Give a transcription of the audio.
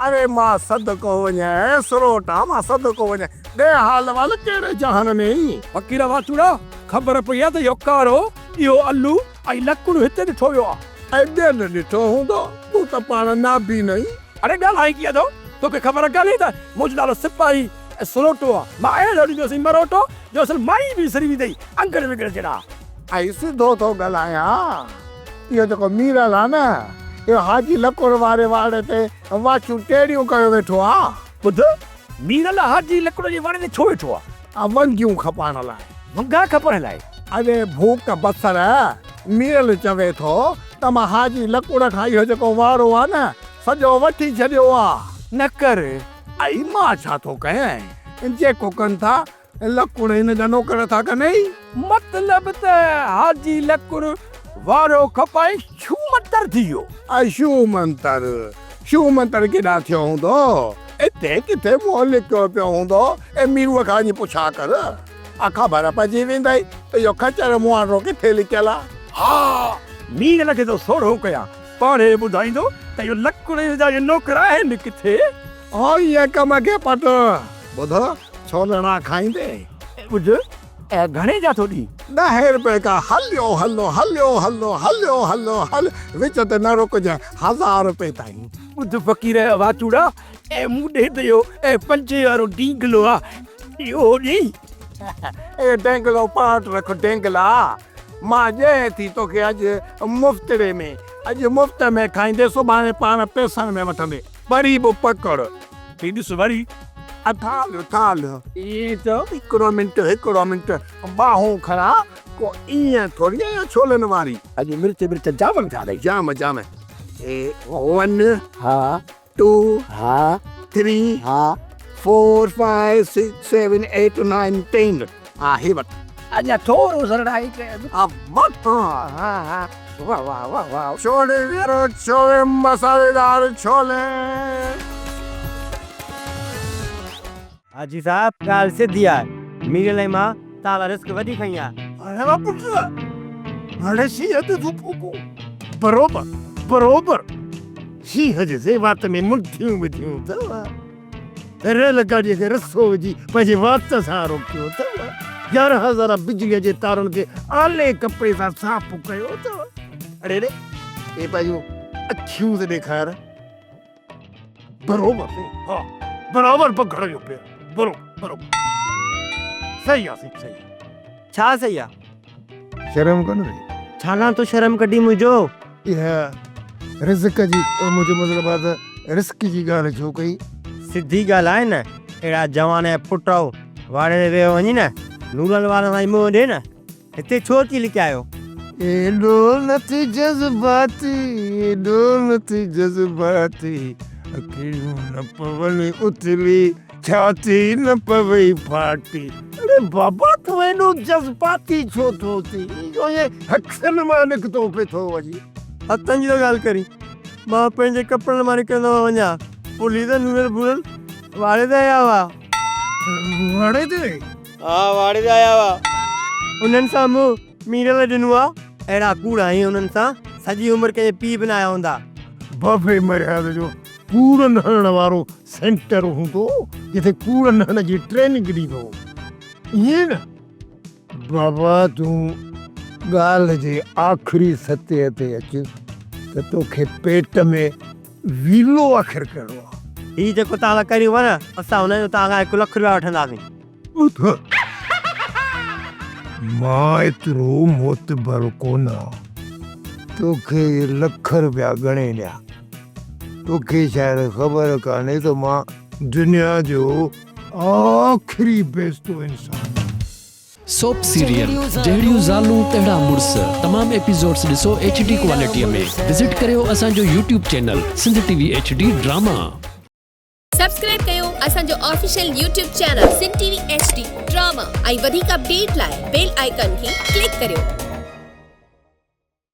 اڙي مان صدقو وڃانء سروٽا مان صدقو وڃانء ڏي حال احوال ڪهڙي جهان ۾ آهين. فقير واچوڙا، خبر پئي آ ته اهو ڪارو، اهو الو ۽ لڪڻ هتي ڏٺو ويو آ. ۽ ٻين ڏٺو هوندو، تون ته پاڻ نابين آهين. اڙي ڳالهائين ڪيئن ٿو، توکي خبر ڪانهي ته منهنجو نالو سپاهي سروٽو آ. مان اهڙو ڏيندوسين مروٽو جو اصل مائي به وسري ويندئي انگڙ وگڙ جهڙا. ۽ سڌو ٿو ڳالهايان. اهو جيڪو ميرل آ نه، اهو حاجي لڪڙ واري واڙي تي واڇون ٽيڙيون ڪيو ويٺو آ. ٻڌ، ميرل حاجي لڪڙ جي واڙي تي ڇو ويٺو آ؟ آ ونگيون کپائڻ لاء. ونگا کپائڻ لاء؟ اڙي ڀوڪ بصر، ميرل چوي ٿو ته مان حاجي لڪڙ کان اهو جيڪو واڙو آ نه، سڄو وٺي ڇڏيو آ. نه ڪر. ائي مان ڇا ٿو ڪيان؟ جيڪو ڪن ٿا، لڪڙ هن جا نوڪر ٿا ڪنئي. مطلب ته حاجي لڪڙ وارو کپائي شو منتر ٿي ويو. ائي شو منتر، شو منتر ڪيڏانهن ٿيو هوندو؟ اتي ڪٿي منهن لڪيو پيو هوندو. اي ميروء کان وڃي پڇا ڪر، آ خبر پئجي ويندئي ته اهو خچر مهانڊو ڪٿي لڪيل آ. ها، ميرل کي ٿو سوڙهو ڪيان، پاڻهي ٻڌائيندو ته اهو لڪڙ هن جا اهي نوڪر آهن ڪٿي؟ ها ايئن ڪم کي پٽ. ٻڌ، ڇولڻا کائيندين؟ ٻڌ، اهي گهڻي جا ٿو ڏين؟ ڏهين رپئي کا هليو هلو هليو هلو هليو هلو هل وچ تي نه رڪجانء هزار رپئي تائين. ٻڌ فقير جا واچوڙا، اي مون ڏي ته اهو اي پنجين وارو ڊينگلو آ، اهو ڏئين؟ اي ڊينگلو پاڻ وٽ رک ڊينگلا، مان ڏئين ٿي توکي اڄ مفتڙي ۾، اڄ مفت ۾ کائيندين سڀاڻي پاڻ پئسن ۾ وٺندين. پري به پڪڙ. هي ڏس وري. اٿال اٿال. ائين چئو هڪڙو منٽ هڪڙو منٽ ٻانهون کڻان ڪو ائين ٿوري آهيان ڇولن واري. اڄ مرچ برچ جام ٿيا اٿئي. جام جام. A one. ها. ٽو. ها. ٿري. ها. Four five six seven eight nine ten. ها هي وٺ. اڃا ٿورو سرڙائي ڪيس. ها وٺ. ها ها واه واه واه واه. ڇولي وارو ڇولي مصالحيدار ڇولي. حاجي صاحب ڳالهه سڌي آهي ميرل ۽ مان توهان لاء رسڪ وڏي کنئي آهي. هاڻي وا پٽ هاڻي شينهن تي ٿو ڦوڪون. بروبر بروبر شينهن جي وات ۾ مٺيون وڌيون اٿو. ريل گاڏيء کي رسو وجهي پنهنجي وات سان روڪيو اٿو. يارهن هزار بجليء جي تارن کي آلي ڪپڙي سان صاف ڪيو اٿو. اڙي ڙي، هي پنهنجون اکيون ته ڏيکار. بروبر سائين، ها برابر پگهر جو پير. بروبر بروبر. صحيح آ سائين، صحيح آ. ڇا صحيح آ؟ شرم ڪونه ٿئي؟ ڇا لاء ٿو شرم ڪڍين منهنجو؟ اها رزق جي منهنجو مطلب آهي ته رزق جي ڳالهه ڇو ڪئي؟ سڌي ڳالهه آهي نه، اهڙا جوان ۽ پٽ آهو، واڙي تي ويهو وڃي نه، نورل وارن سان ئي منهن ڏي نه، هتي ڇو اچي لڪيا آهيو؟ ايڏو نه ٿي جذباتي، ايڏو نه ٿي جذباتي، اکڙيون نه پون اٿلي، ڇاتي نه پوي ڦاٽي. اڙي بابا تون ايڏو جذباتي ڇو ٿو ٿين جو ائين اکين مان نڪتو پئي ٿو وڃين. هٿن جي ٿو ڳالهه ڪرين، مان پنهنجي ڪپڙن مان نڪرندو وڃان. پوليس نورل ڀورل واڙي تي آيا هئا. واڙي تي؟ ها واڙي تي آيا هئا. انهن سان مون ميرل ڏنو آ. اهڙا ڪوڙ هنئي انهن سان سڄي عمر ڪنهن جي پيء به نه آيا هوندا. بابي مرياض جو ڪوڙن هڻڻ وارو سينٽر هوندو هو جتي ڪوڙن هڻڻ جي ٽريننگ ڏيندو هو. ائين نه؟ بابا تون ڳالهه جي آخري سطح تي اچ ته توکي پيٽ ۾ ويلو آخر ڪهڙو آ؟ هي جيڪو توهان لاء ڪريون پيا نه اسان ان جو توهان کان هڪ لک رپيا وٺنداسين. ٻڌ مان ايترو معتبر ڪونه آ توکي اهي لک رپيا ڳڻي ڏيان. توکي شايد خبر ڪانهي ته مان دنيا جو آخري بيستو انسان آهيان. سوپ سيريل جهڙيون زالون تهڙا مڙس تمام ايپيسوڊس ڏسو ايڇ ڊي ڪوالٽي ۾ وزٽ ڪريو اسان جو YouTube channel Sindh T V H D drama. Subscribe ڪيو اسان جو official YouTube channel Sindh T V H D drama ۽ وڌيڪ اپڊيٽ لاء بيل آئيڪان کي ڪلڪ ڪريو.